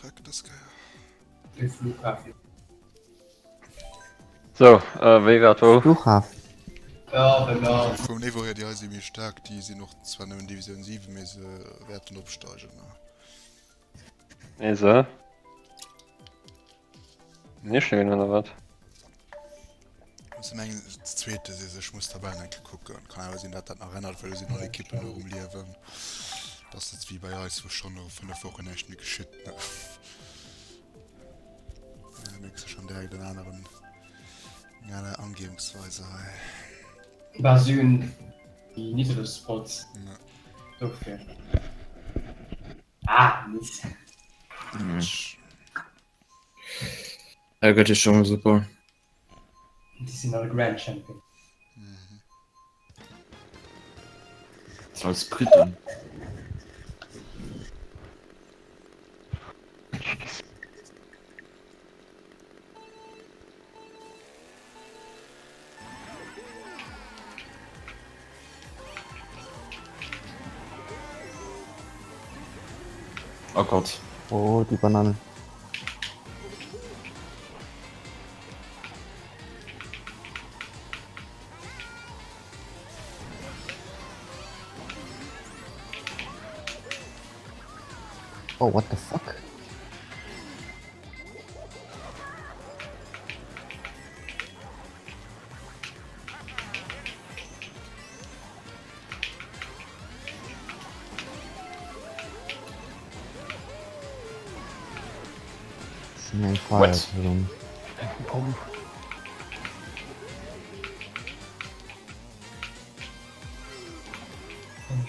Streck dës Kéier. De Flughafen. So, äh, wéi wat wou? Flughafen. Ja, genau. Vum Niveau hier, déi hei si méi staark, déi sinn och zwar nëmmen Divisioun 7, mee se wäerten opsteigen. Nee, se. Nicht gewinnen oder wat? Se mengen zweete si se, ech muss d'Tabellen eng Kéier kucken. Kann awer sinn, dat dat nach ännert, well do sinn all Ekippen nach um Liewen. Dat ass net wéi bei eis, wou schonn no 5 Wochen näischt méi geschitt. Ne? Da mierks du schonn direkt en aneren, eng aner Angehungsweise hei. Bah, si hunn déi niddreg Spots. Ja. Dofir. Ah, Mist. Mhm. Ja, gëtt jo schon super. Déi sinn alle Grand Champion. Mhm. Als Briten. Oh Gott. Oh, die Banane. Oh, what the fuck? Schnell What?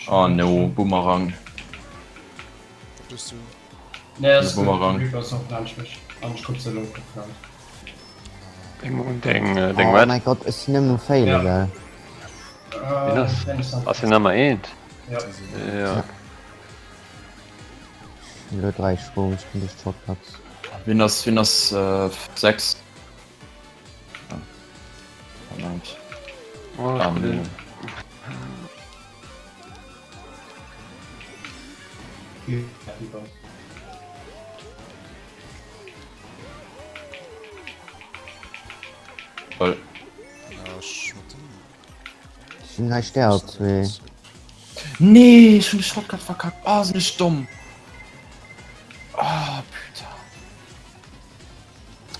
Oh no, Boomerang. Wat hues du? Nee, ass gutt. Boomerang. De Reaper ass och laanscht mech an ech kuck se elo geplant. Deng, deng, äh, deng Oh wat? mein Gott, ech sinn nëmmen um Failen, Ja. gell? Wien ass? Äh, Ass hien Nummer 1? Ja. Déi sinn Ja. Elo 3 Sprung, ech kann duerch d'Shortcuts. Wien ass, wien ass äh, 6? Ah. Verdammt. Oh, ich Ah, bin nee. Well. Ja, ech mat dem Ech sinn hei sterb, zwee. Nee, ech hunn de Shortcut verkackt. Oh, sinn ech domm. Oh, putain.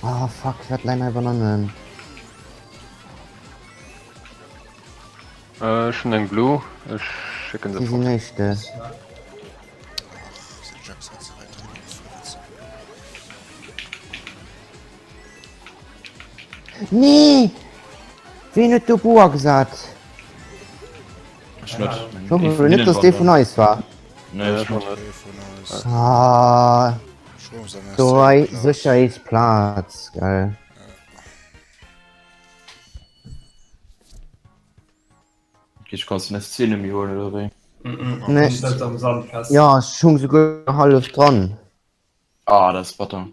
Ah, fuck, wat leien hei Bananen? Äh, ech hunn eng Blue, ech schécken se Si sinn fort. éischte. Ach, sinn Jacks hat ze wäit driwwer gefuer. Nee! Ween huet do Boa gesat? Ech net. Ich hoffe mol net, dass dee vun eis war. Nee, ech net. Dee vun eis. Ah, Schroms am do war SC geklaut. Sécherheetsplaz, gell. Ich kannst den SC net méi huelen oder wéi? Nee. Sëtzt am Sand fest. Ja, ech hung souguer hallef dran. Ah, dat ass batter.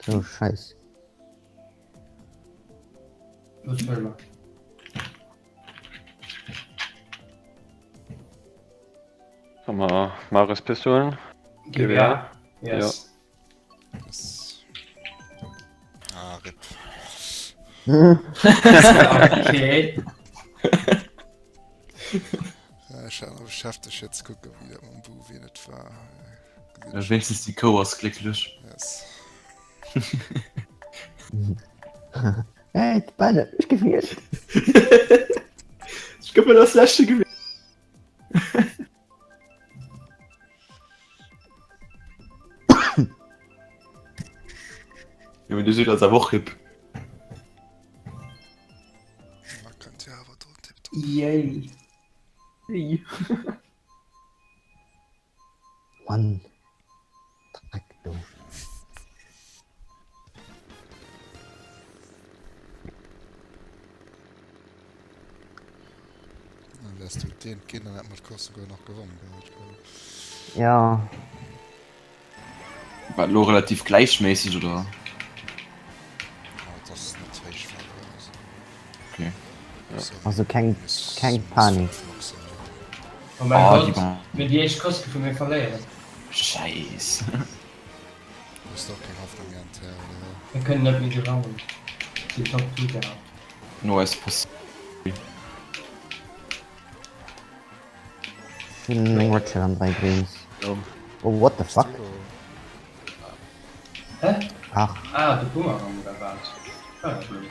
So Scheiß. Was will man? Soll mer Maris Pistolen? GBA? Yes. Yes. Ah, RIP. Okay. Ja, ech war nach beschäftegt fir ze kucken, wéi dat mam Bu, wien et war. Ja, Wéinstens déi Kou ass glécklech. Yes. Hey, d'Banne, ech gewielt. Ech gëff mir das leschte gewielt. Ja, mee du Süd ass awer och hip. Da könnt ihr awer do en Tipp drop. Yay. Mann. Dreck, du. Dann wärst du den ginn, dann hätte mer d'Course souguer nach gewonnen gehat. Ja. War lo relativ gläichméisseg oder? Ja, das ist net héich also. Okay. Also keng, keng Panik. Oh mein Ah, die Gott, war- mir déi éischt Course vu mir verléieren. Scheiss. Hues de och keng Hoffnung méi an d'Här, oder wéi? Mir kënnen net méi gewannen. Sinn Top 2 gehabt. No eis Post. Hunn eng Red Shell an 3 Greens. Oh what the fuck? Hä? Ach. Ah, de Boomerang oder wat? War ja blöd.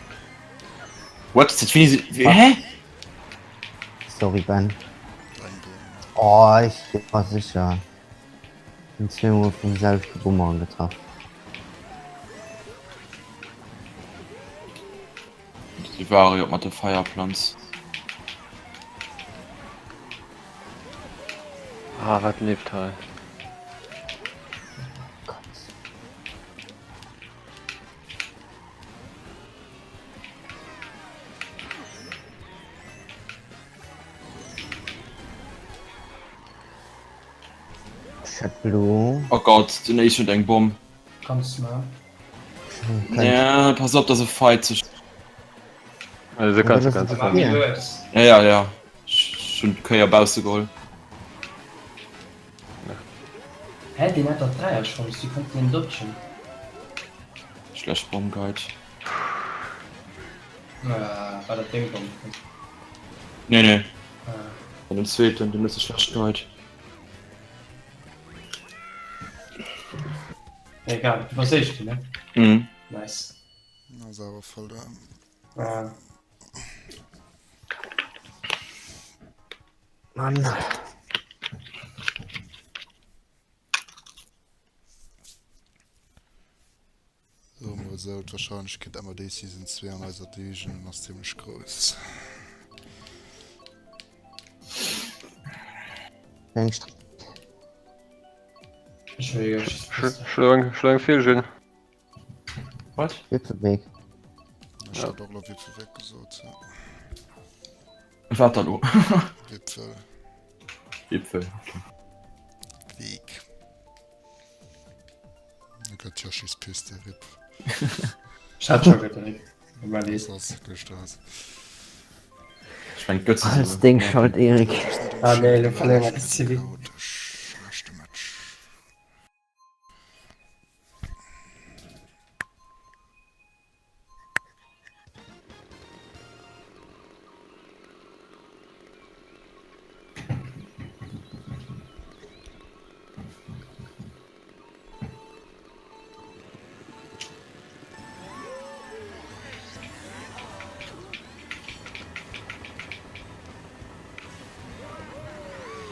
What? Seit wéini si. Hä? Sorry Ben. Oh ech war sicher. Hun zweemol vum selwechte Boomerang getraff. Déi ware jo mat de Feierplanz. Ah, wat leeft hei? Gott. Chat Blue. Oh Gott, den Ace huet eng Bomm. Kanns man. Ja, pass op, dass e Fight sech. Also kannst du ganz War mir lues. Ja, ja, ja. Ech hunn d'Kéier bausse geholl. Hä, deen hat der Dräierchance, wéi konnt deen dodgen? Schlecht Bomm geheit. Ah, war dat deng Bomm? Nee, nee. Ah. An den zweeten, den huet se schlecht geheit. Egal, du bass éischten, ne? Mhm. Nice. Ass awer voll da. Ah. Mann. Soe mer esou, d'Warscheinlechkeet MAD Season 2 an eiser Division ass zimmlech grouss. Eng Str Ech hu jo just Schlo eng, schlo eng Feelchen. Wat? Wipfelweg. Ech hat och lo Wipfelweg gesot, ja. Wat dann lo? Wipfel. Wipfel, okay. Weg. Oh Gott, Yoshis Piste, RIP. Ech hat scho gedréckt. Tut mir leed. Das ass gestört. Ech meng d'Götze Alles deng Schold Erik. Ah nee, lo verléiere mer de Civi. Schlechte Match.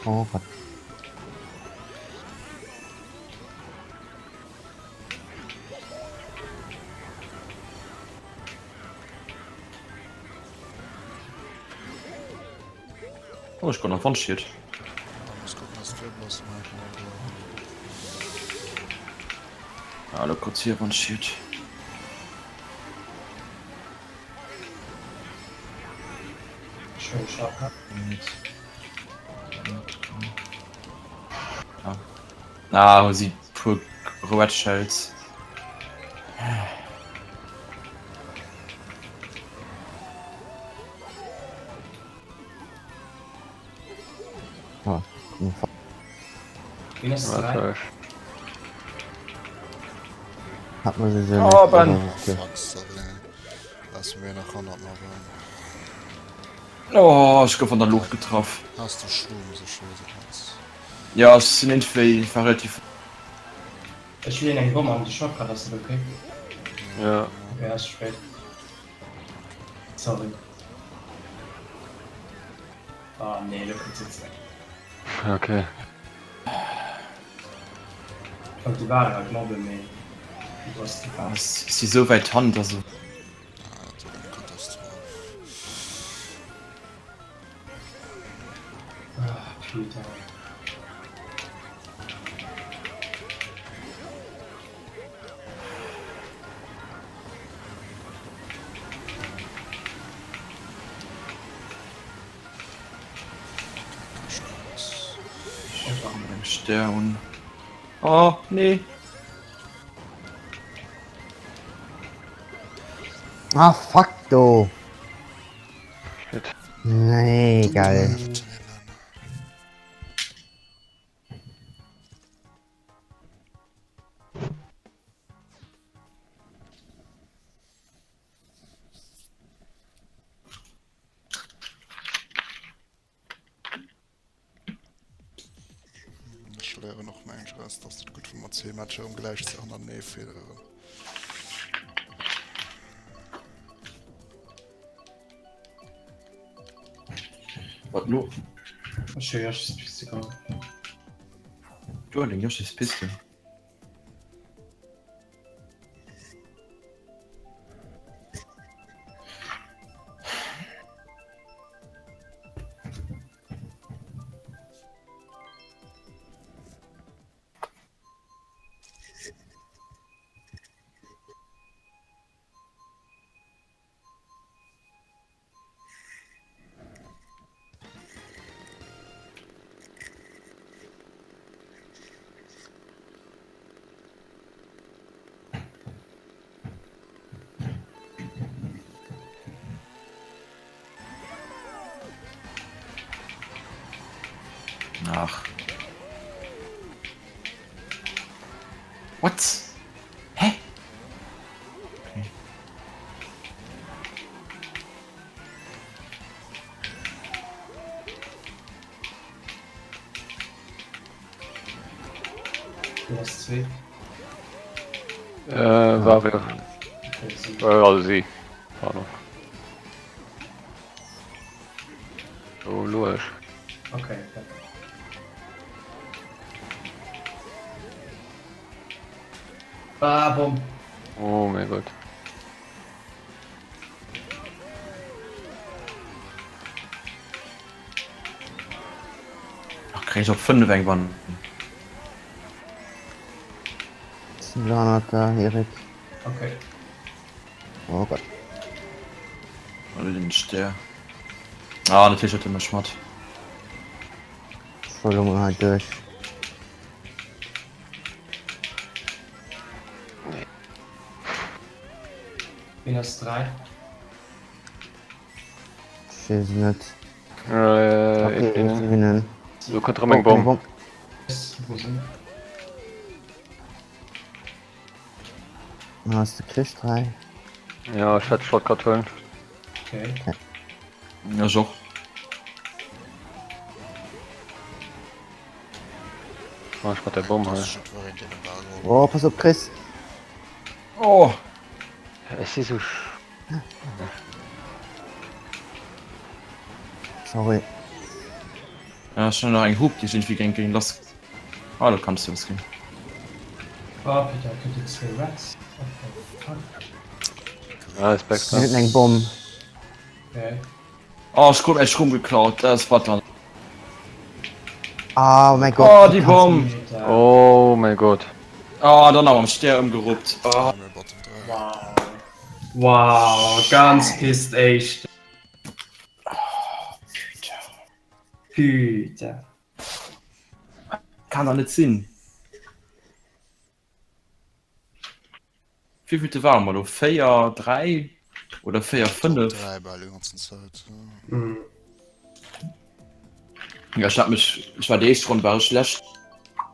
Oh Gott. Oh, ech kann nach Wandschied. Ah, lo kurz hier Wandschied. Schön scharf. Ah, hu si puer Red Shells. Oh, Wien ass 3? Hat man se Oh, Ben. Fuck, sorry. Lass mir nach 100 machen. Oh, ech gouf an der Luucht getraff. Has du Schrom so schön kannst. Ja, ech sinn iergendwéi, ich war relativ. Ech leeën eng Bomm an de Shortcut, ass dat ok? Ja. Ok, ass spéit. Sorry. Ah nee, lo kritt se ze. Okay. Ich wollt déi Ware halt mobben, mee du bass ze Ah, ech si sou wäit hannent, also. Ah, dat war eng Katastroph. Ah, putain. Ich mach mit dem Stern. Oh, nee. Ah, fuck do. Shit. Nee, geil. verléieren och mengen ech eraus. Et ass net gutt wa mer zwee Matcher erëm gläich ze hannertenee verléieren. Wat lo? Ech hu Yoshi's Piste geholl. Du hues eng Yoshi's Piste. Ach. What? Hä? Okay. Du hast zwee. Äh, Wario. Okay, si. Äh, also si. Pardon. Oh, lo ech. Okay, perfekt. Ah, Bomm. Oh mein Gott. Ach, krieg ich op 5 eng Wann. Granat da, Erik. Okay. Oh Gott. Oder den Stär. Ah, natierlech huet e mech mat. Entschuldigung, halt duerch. Wien ass 3? Ech weess et net. Äh, Okay, ech ech gewinnen. Do kënnt erëm eng Bomm. Wo sinn? Ah, ass de Chris 3? Ja, ech hätt Shortcut huelen. Okay. Ja, ech och. Mach ech mat der Bomm hei. Oh, pass op Chris. Oh! Ech si sou sch. Sorry. Ja, ech hunn nach eng Hup, déi ech irgendwie géing géing lass. Ah, do kanns du lass ginn. Oh, Peter, kritt dir zwee Reds? What the fuck? Ah, Respekt. Mir hunn eng Bomm. Okay. Oh, ech krut mäi Schrumm geklaut, dat ass batter. Oh mäi Gott. Oh, déi Bomm! Oh mäi Gott. Oh, dann nach mam Stär ëmgeruppt. Oh. Wow. Wow, ganz Pist éischt. Putain. Kann doch net sinn. Wievilte ware mer lo? 4, 3 oder 4, 5? 3 bal déi ganzen Zäit. Mhm. Ja, ech hat mech, ech war déi éischt Ronn war ech schlecht.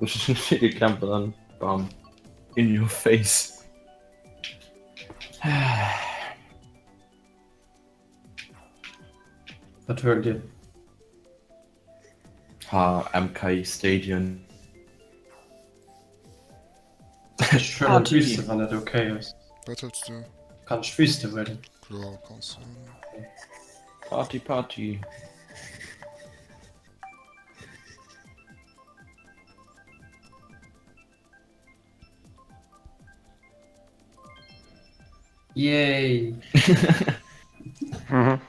Ech hunn net vill gekämpft an dann bam in your face. Wat huelt Dir? HMK Stadion. Ech huelen d'Wüste, wann dat ok ass. Wat hëls du? Kann ech d'Wüste huelen? Kloer kanns du. Party Party. Yay! Mhm.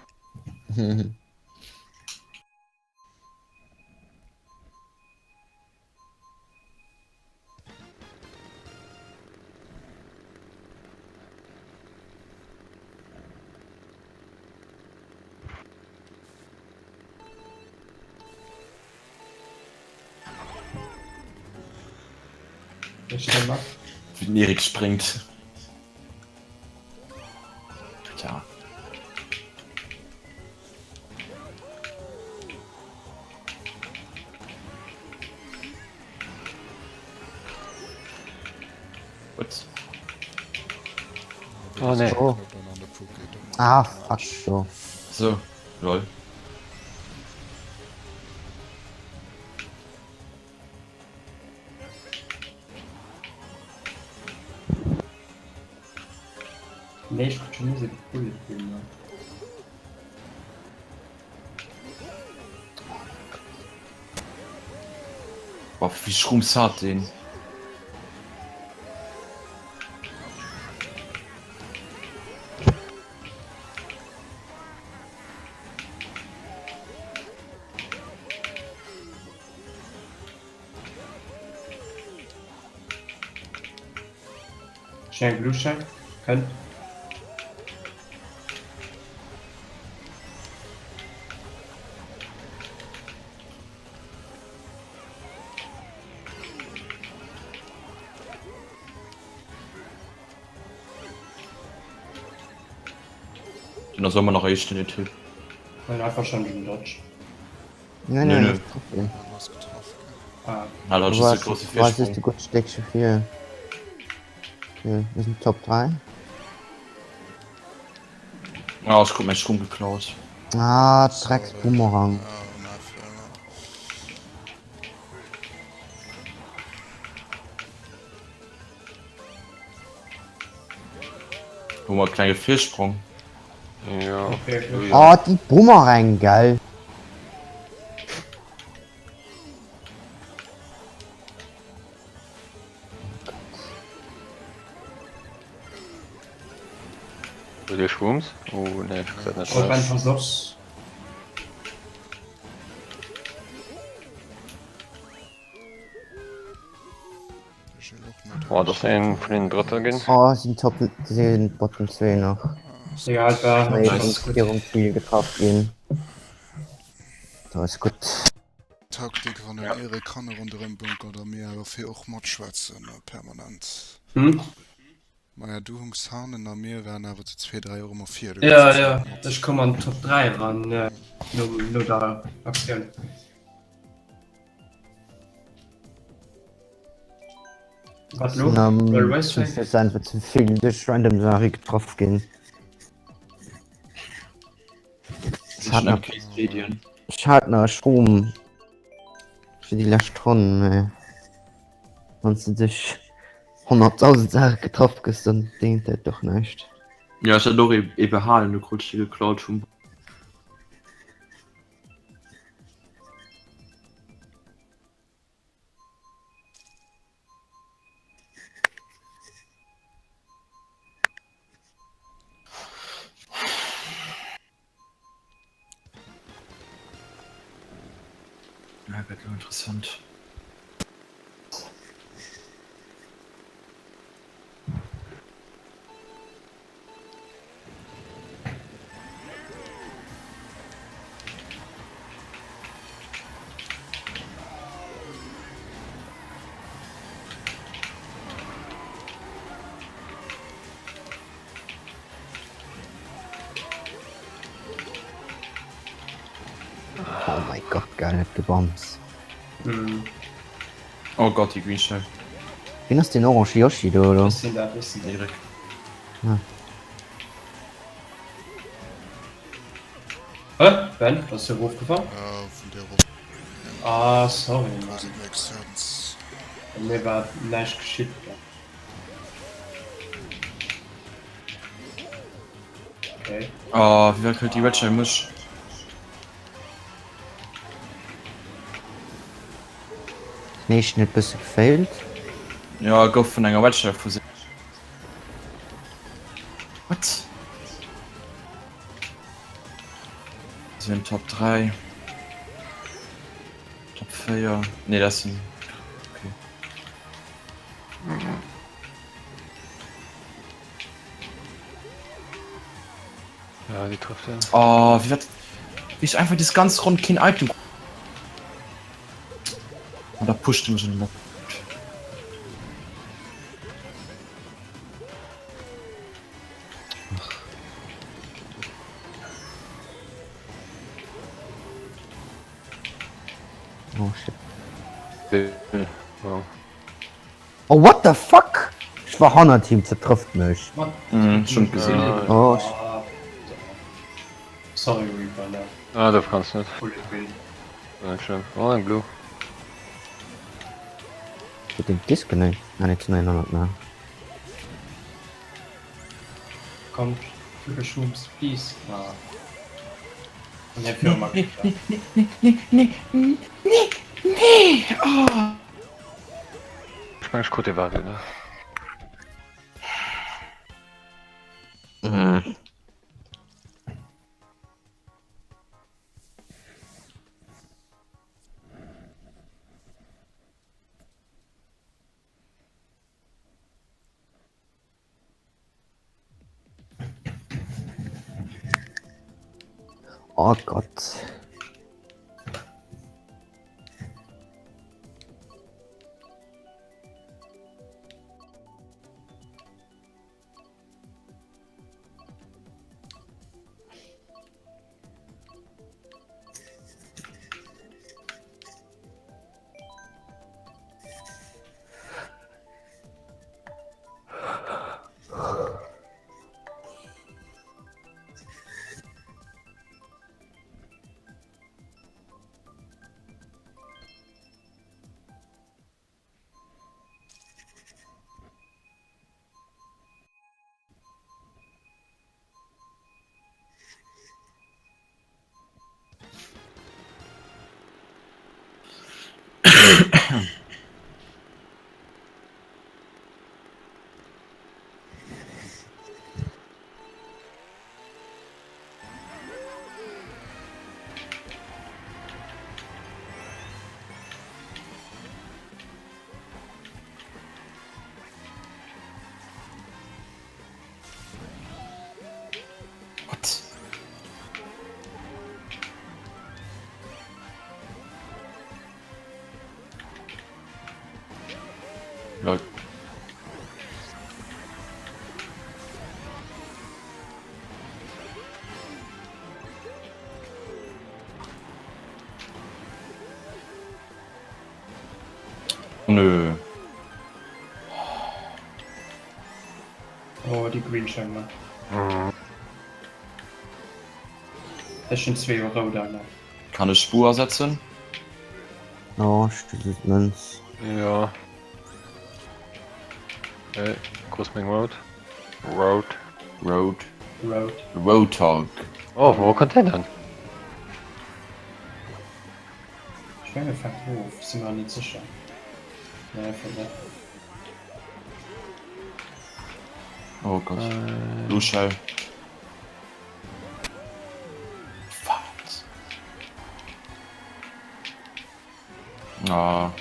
Wéi den Erik spréngt. Tja. What? Oh nee. Oh. Ah, fuck, so. So, lol. Nee, ech krut schon nees e Bullet Bill, Mann. Boah, wéi Shrooms hat deen? Schnell Blue Shell. Kënnt. Den ass ëmmer nach éischten, den Typ. Hun einfach schon den Dodge. Nee, nee, nee. nee. Ah. Ah, Du warst, warst du gutt Stéckche fir. Okay, wir sind Top 3. Ah, ech krut mäi Schrumm geklaut. Ah, Drecks Boomerang. Hu mer e klenge Virsprong. Jo. Oh, déi Boomerang, gell? Huet Dir Shrooms? Oh nee, ech gesäit net Oh, Ben, aus. pass op. Oh, dat ass een vun den Drëtter ginn. Oh, sinn Top, sinn Bottom 2 nach. Egal, et war Nee, ganz gutt. virum Ziel getraff ginn. Da ass gutt. Taktik wann den Eric hanne ronderëm bunkert a mir awer fir och matschwätzen permanent. Hm? Maja du hungs hannen a mir waren awer zu zwee 3 och ëmmer vir. Ja ja ech komm an Top 3 eran no no der Aktioun. Wat lo? Ähm, ist einfach zu vill duerch random Sache getroff ginn. Ich hat nach Ich hat nach Strom fir déi lescht Ronn, mä wann s de duerch 100.000 Saache getraff gëss, dann déngt dat doch näischt. Ja ech hat och ee behalen, du krut ech dee geklaut vum. Ja, gëtt lo interessant. Oh mein Gott, geil, net gebamst. Mm. Oh Gott, déi Green Shell. Wien ass den orange Yoshi do elo? Ech sinn dat, ech sinn dat. Erik. Ah. Hä? Ben, bass du erofgefall? Ja, vun der erop. Ah, sorry, Mann. Doesn't make sense. Bei mir war näischt geschitt. Okay. Oh, wéi wäit huet déi Red Shell mech? Den éischten huet bësse gefailt. Ja, gouf vun enger Red Shell versinn. What? Sinn Top 3. Top 4. Nee, dat sinn. Okay. Ja, die trifft hin. Oh, wie wat. Wie ich einfach das ganz Rund kein Item. Und da pusht mich in den Oh shit. Wow. Oh what the fuck? Ech war hannert him, se trëfft mech. Mhm, schon gesehen. Ah, Oh, Ah, sorry Reaper, ne? ah, du kannst net. Bullet Bill. Nicht schlimm. Oh, ein Blue. huet den Disconnect? Ah, nee, zu 900 nach. Kommt, Triple Shrooms, please. Ah. An hie viru mer geklappt. Ech mengen ech krut dee Wario ne. Oh Gott. What? Lol. Nö. Oh, déi Green Chamber. Ech hunn zwee rout aner. Kann ech Spuer ersetzen? Oh, ech hu just Mënz. Jo. Hey, krus meng rout. Rout. Rout. Rout. Roadhog. Oh, wou kënnt deen dann? Ech menge fänkt of, si mer net sécher. Nee, fänkt net. Oh Gott. Blue Shell. Wat? Ah.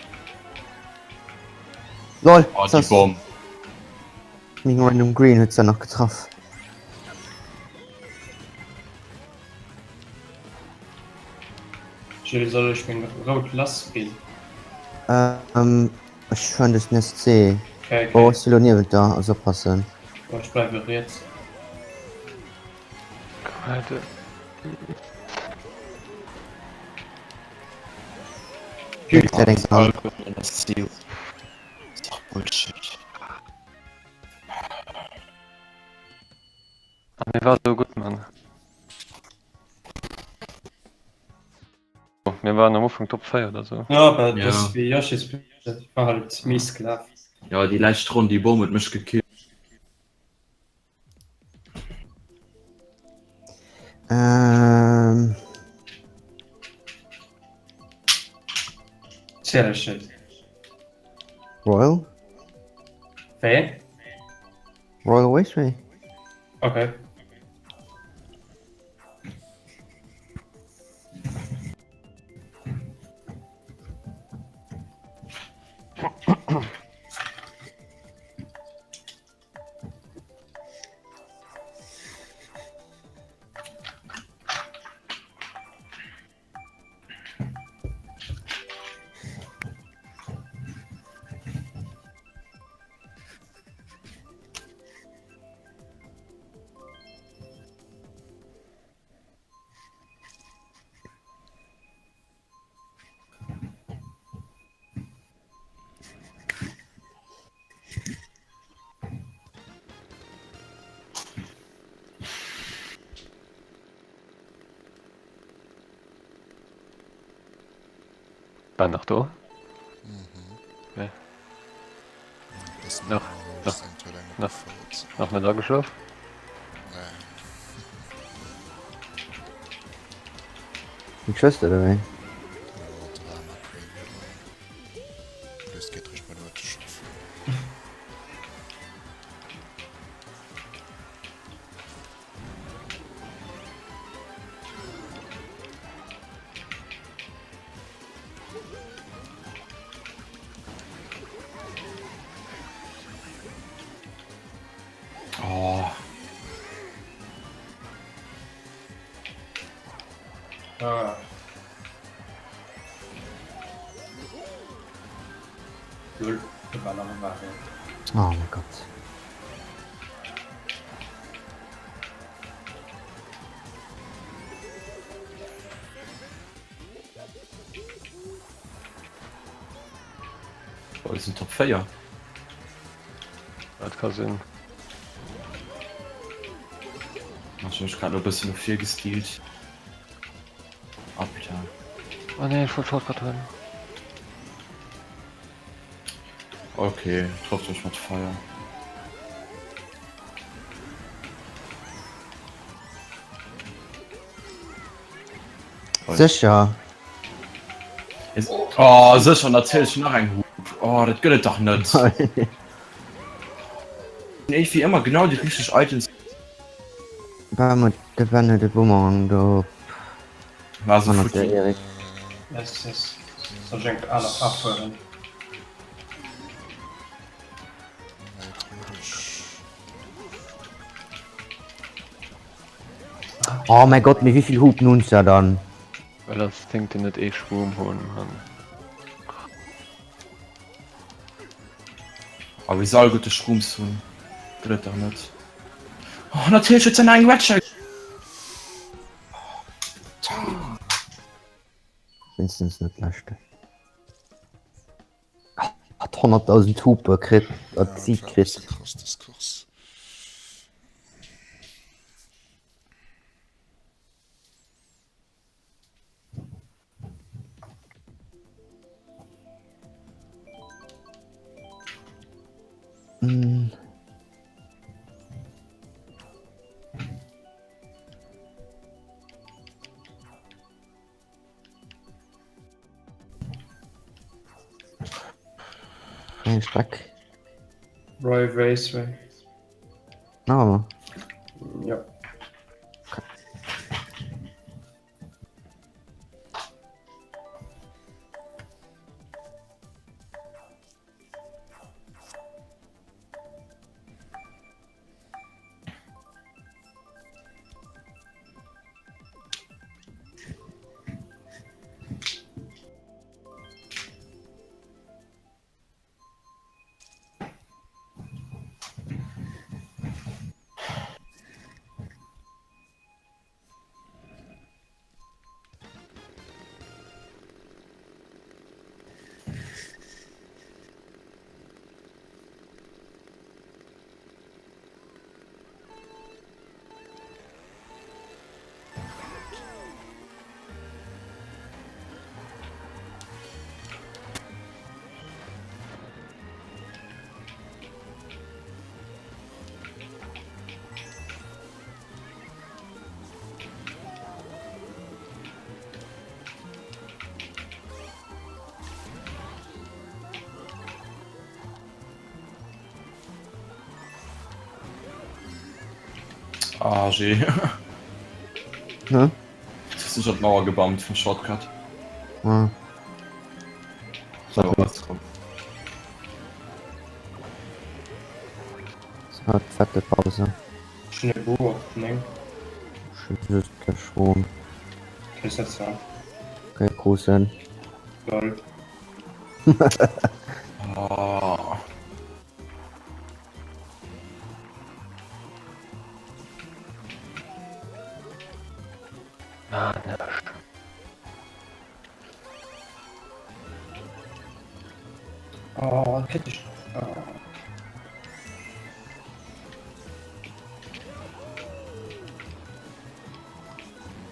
Lol, Oh, die Bomb. Meng random Green huet se nach getraff. Gilles, soll ech meng rout lass ginn? Ähm, ech fueren duerch den SC. Okay, okay. Oh, ech si lo niewent der, also oppassen. Oh, ech bleiwe riets. Alter. Klärt eng Hand. NSC. Ist doch Bullshit. Ah, mir war so gutt, Mann. Mir waren am Ufank Top 4 oder so. Ja, aber Ja. das wie Yoshis dat war halt mies gelaf. Ja, déi lescht Ronn, déi Bomm huet mech gekillt. Ähm, Ziel ech net. Royal? Wéi? Royal Raceway? Okay. Ben nach do? Mhm. Okay. Bëssen Nach, awer nach, eng nach. Nach net ageschlof? Meng Schwëster oder wéi? Jo, Drama Queen oder Plus geet richt mat Uerte schaffen. Oh. Ah. Lol, do war nach e Mario. Oh mein Gott. Oh, die sind Top 4. Dat ka sinn. Ech hu mech grad lo e bëssen no vir gestealt. Ah, putain. Oh nee, ech wollt Shortcut huelen. Okay, trifft mech mat Feier. Sécher. Oh, sécher, natierlech nach eng Hup. Oh, dat gëtt et dach net. Iergendwéi ëmmer genau déi richteg Items. War mat de war net de Bumerang do War se hannert der futti. Erik. Yes, yes. Soll ech eng aner Faarf huelen? Oh mein Gott, mee wéivill Hupen hunn se dann? Well Instinkte net ee Schwoom hunn, Mann. Oh, wéi se all gutt de Shrooms hunn. Gëtt et dach net. Oh, natierlech huet se nach eng Red Shell. Wéinstens net leschte. Hat 100.000 Hupe kritt, hat si kritt. Krass, dës Course. Mm. Eng Streck. Roy Raceway. No. Ja. Ah, G. Ne? Jetzt hast du schon die Mauer gebammt vom Shortcut. Ja. So, was kommt. Das war fette Pause. Schon e Bo op 9. Just der Schwung. Kann ich net sagen. Okay, großen. Lol. Oh. Mann, ech. Oh, kritt ech. Oh.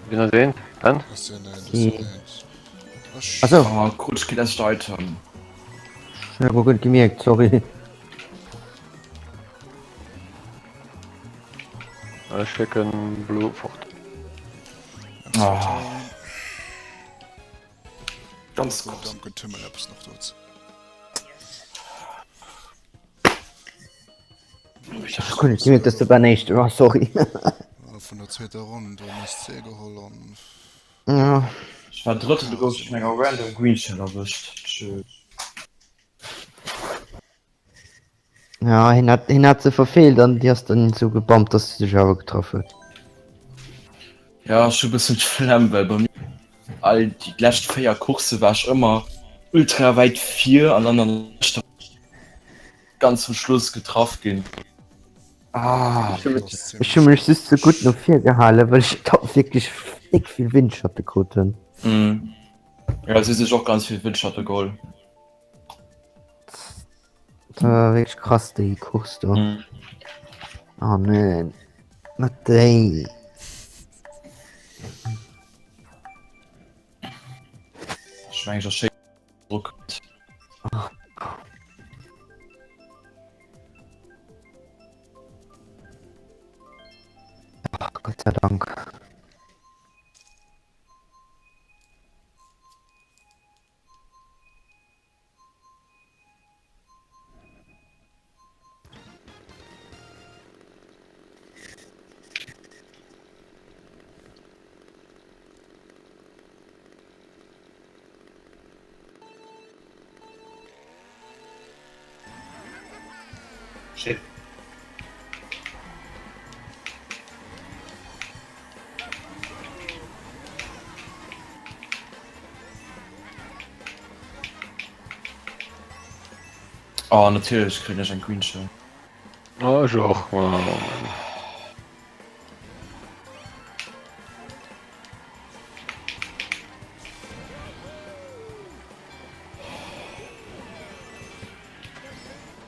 Wien ass een? Ben? Ass ja net, ass Si. ja net. Ech. Achso. Oh, krut ech keen lescht Item. Ech hu guer net gemierkt, sorry. Ech schécken Blue fort. Oh. Ganz kurz. Am Getümmel eppes nach dozou. Ech hunn net gemierkt, dass de Ben éischte war, sorry. Vun der zweeter Ronn do am SC geholl an. Ja. Ech war drëtten, du gouf ech vun enger random Green Shell erwëscht. Tschö. Ja, hien hat, hien hat se verfeelt an déi ass dann esou gebammt, dass se sech awer getraff huet. Ja, ech hu bëssen d'Flemm, well bei mir all déi lescht 4 Coursse war ech ëmmer ultra wäit vir an dann an der leschter ganz zum Schluss getraff ginn. Ah, Ech hu mech, ech hu mech just ze gutt no vir gehalen, well ech da wierklech déck vill Windschatte krut hunn. Mm. Ja, si sech och ganz vill Windschatte geholl. Dat war wierklech krass déi Course do. Mm. Oh man. Net déi. Ech meng ech schéi Druck. Ach, Gott sei Dank. Shit. Oh, natierlech kréien ech eng Green Shell. Oh, ech och. Oh, Mann.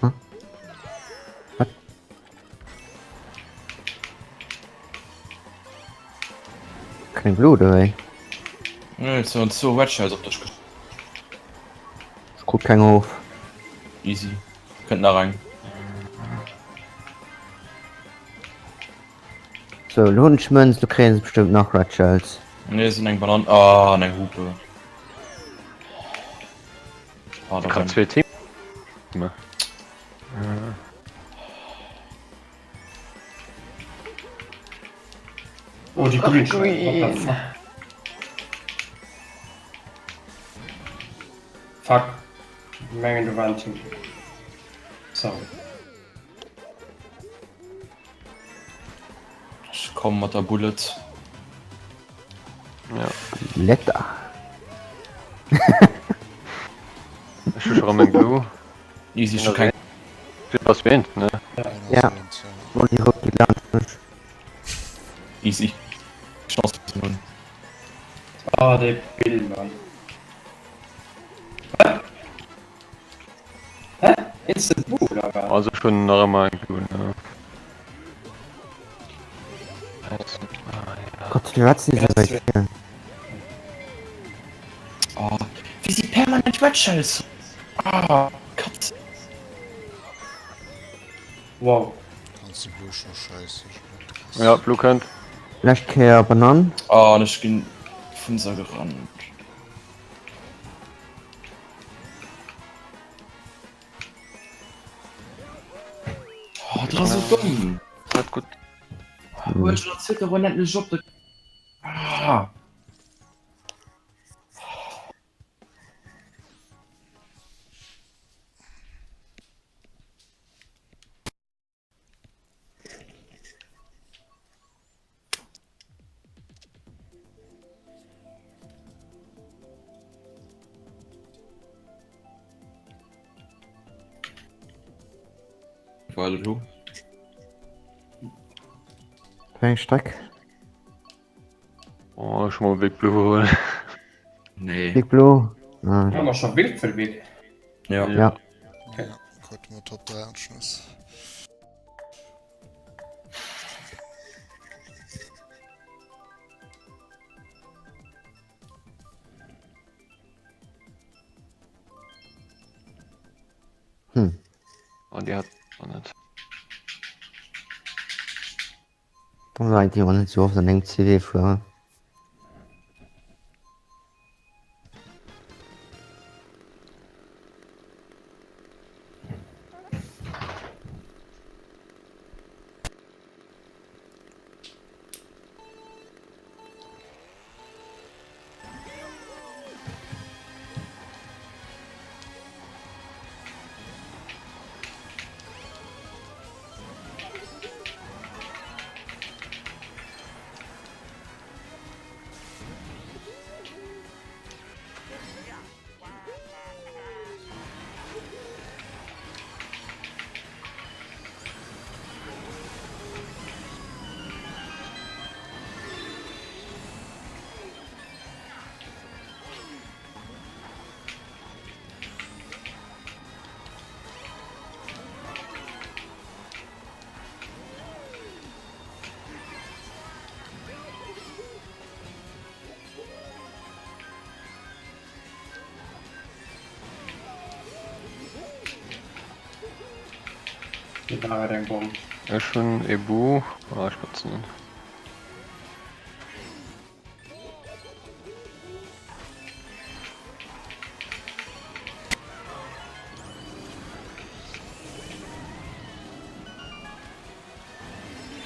Hm? Wat? Keng Blut oder wéi? Nee, et sinn zwou Red Shells op dech gesch. Ech krut keng of. Easy. Kënnt nach eng. Sou, lo hunn ech Mënz, lo kréien se bestëmmt nach Red Shells. Nee, sinn eng Banan. Ah, an eng Hupe. Ah, da Grad rennt. zwee Team. Oh, déi Green Shell, what the fuck? Fuck. Ich mengen, du war ein Team. Sorry. Ech komm mat der Bullet. Ja. Lecker. Ech hu scho rëm eng Blue. Easy, ech hu keng. Du bass wéint, ne? Ja. Bon, déi rout geet laanscht mech. Easy. Chance ze hunn. Ah, dee Bill, Mann. Wat? Hä? Instant Blue, oder wat? Also ech hunn nach ëmmer eng Blue, ne? Ah, ja. Gott, déi Rats sinn esou wäit vir. Oh, wéi si permanent Red Shells. Ah, Katz. Wow. Kanns de Blue scho scheissen. Ja, Blue kënnt. Lescht Kéier Banan. Oh, an ech ginn vun se gerannt. Oh, dat ass esou domm. Net gutt. Huel schon der zweeter Ronn endlech op de. Ah. War du? Wéi eng Streck? Oh, ech mol Big Blue huelen. Nee. Big Blue? Ah. Haben wir schon Bild für Big? Ja. Ja. Ja, krut mer Top 3 Anschluss. Hm. Oh, déi hat och net. Dann war eigentlich auch net so oft an engem CW fueren. Do war et eng Bomm. Ech hunn e Bu. Ah, ech benotzen en.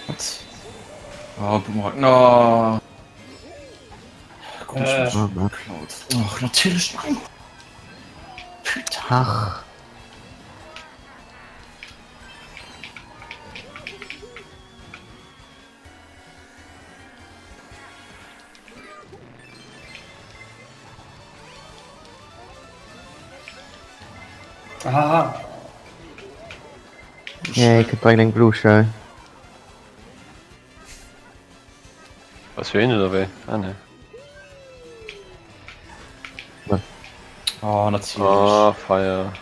Wat? Oh, Boomerang. No. Komm, ich Äh. bin geklaut. Och, natierlech nein. Putain. Ach. Aha. Ja, ich krieg direkt eng Blue Shell. Was fir een oder wéi? Ah ne. Oh, natierlech. Ah, Fire.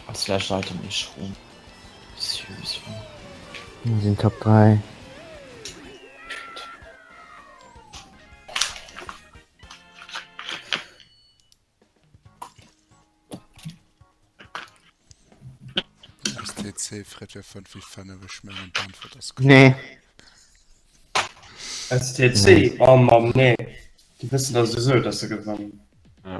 Als lescht Item ee Schrom. Seriously. Wir sind Top 3. STC freet fir 5 wéi 5 ech mengen d'Antwort ass kloer. Nee. STC? Oh Mann, nee. Déi wëssen da souwisou, dass se gewannen. Ja.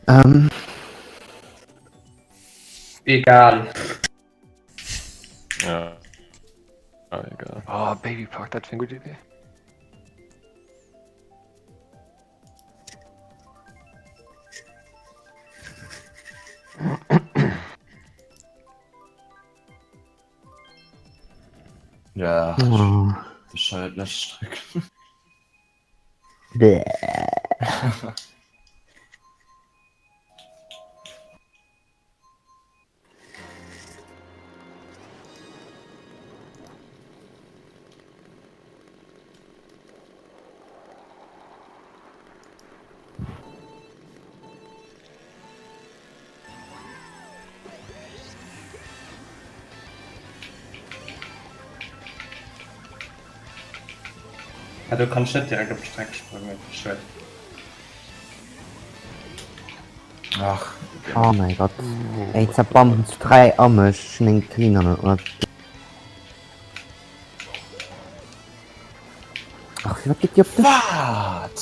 Ähm. Egal. Ja. Ah, egal. Oh, Babypark, dat wär eng gutt Idee. Ja, Oh. bescheuert lescht Streck. Bäh. Ja, du kannst net direkt op d'Streck sprangen, schued. Ach, Oh mein Gott. Ey, zerbomben zu 3 a mech. Schon eng clean an der Ach, wat geht dir op de Wat?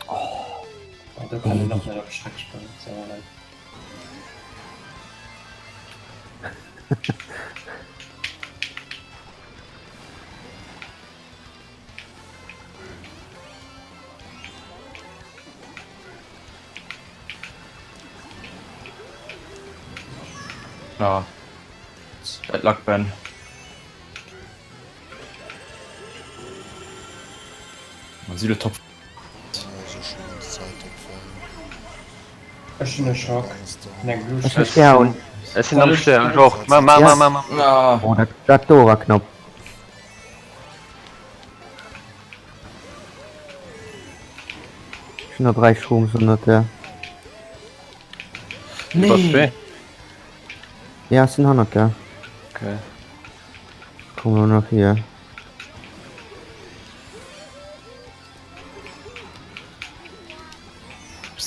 Oh, do kann een och net op d'Streck sprangen, sauerlei. Ja. Bad luck, Ben. Man sieht Top. Ech hunn e Schock. Eng Blue Ech Shell. sinn down. Ech sinn am Stern, ech och. Ma, ma, ma, ma, ma. Ah. Oh, dat, dat do war knapp. Ech hunn nach 3 Shrooms ënnert der. Nee. Ja, ech sinn hannert der. Okay. Kommen wir nach hier.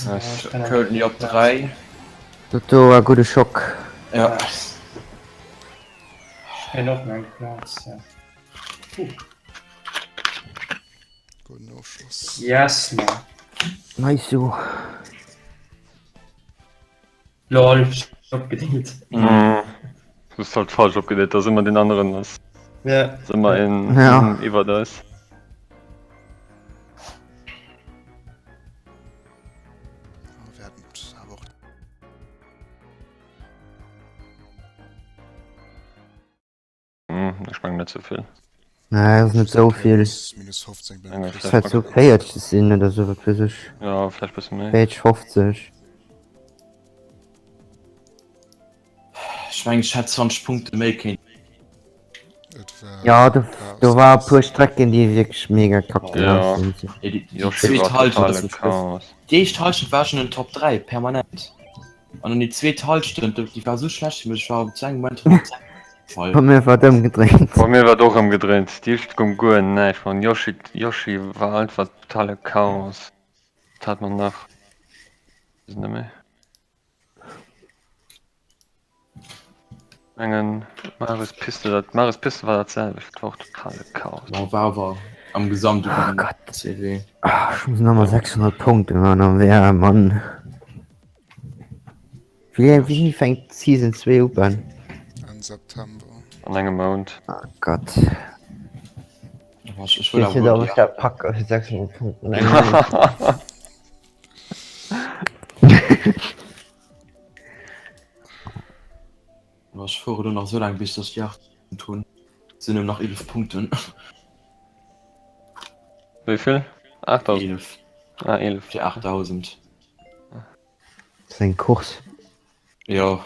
Nice. Köln op 3. Dat do war gudde Schock. Ja. Ech och eng Plaz. Ja. Guten Ofschloss. Yes, man. Nice so. Lol, opgedeelt. Mhm. Du bist halt falsch opgedeelt, da sind wir den anderen ass. Ja. Sind wir in, Ja. in iwwer eis. Wir hatten aber auch Mhm, ech meng net souvill. Nee, das ist nicht so viel. Minus, minus 15 bin Ja, ich. Das halt so 40 sinn oder so, was weiß ich. Ja, vläicht bësse méi. 40, 50. Ech mengen ech hätt 20 Punkte méi kéint. Et war Ja, do, Chaos. do war e puer Strecken, déi wierklech mega kack gelaf Ja. sinn. Ja, déi, déi Yoshi zweet war Halschent, totale das ist, das, Chaos. déi éischt Halschent war schon en Top 3 permanent. An dann déi zweet Halschent, déi war sou schlecht fir mech, ech war zu engem Moment Bei voll. mir war et ëmgedréint. Bei mir war et och ëmgedréint. Déi éischt goung guer näischt man. Yoshi, Yoshi war einfach totale Chaos. Wat hat man nach? Weess net méi. Mengen Maris Piste, dat Maris Piste war dat selwecht, dat war och totale Chaos. Bon, war awer am Gesamt Oh iwwer Gott. CW. Ah, ech muss nochmal 600 Punkte man am WR, Mann. Wéi, wéini fänkt Season 2 up an? Enn September. An engem Mount. Oh Gott. Ech, ech Ich wëll weess net, awer ob ech dat packe fir 600 Punkten an engem Mount. Ech fuere do nach sou laang bis dass déi 8 hunn. Sinn nëmmen nach 11 Punkten. Wéi vill? 8000? 11 Ah, 11. fir 8000. Das ist eng Course. Jo.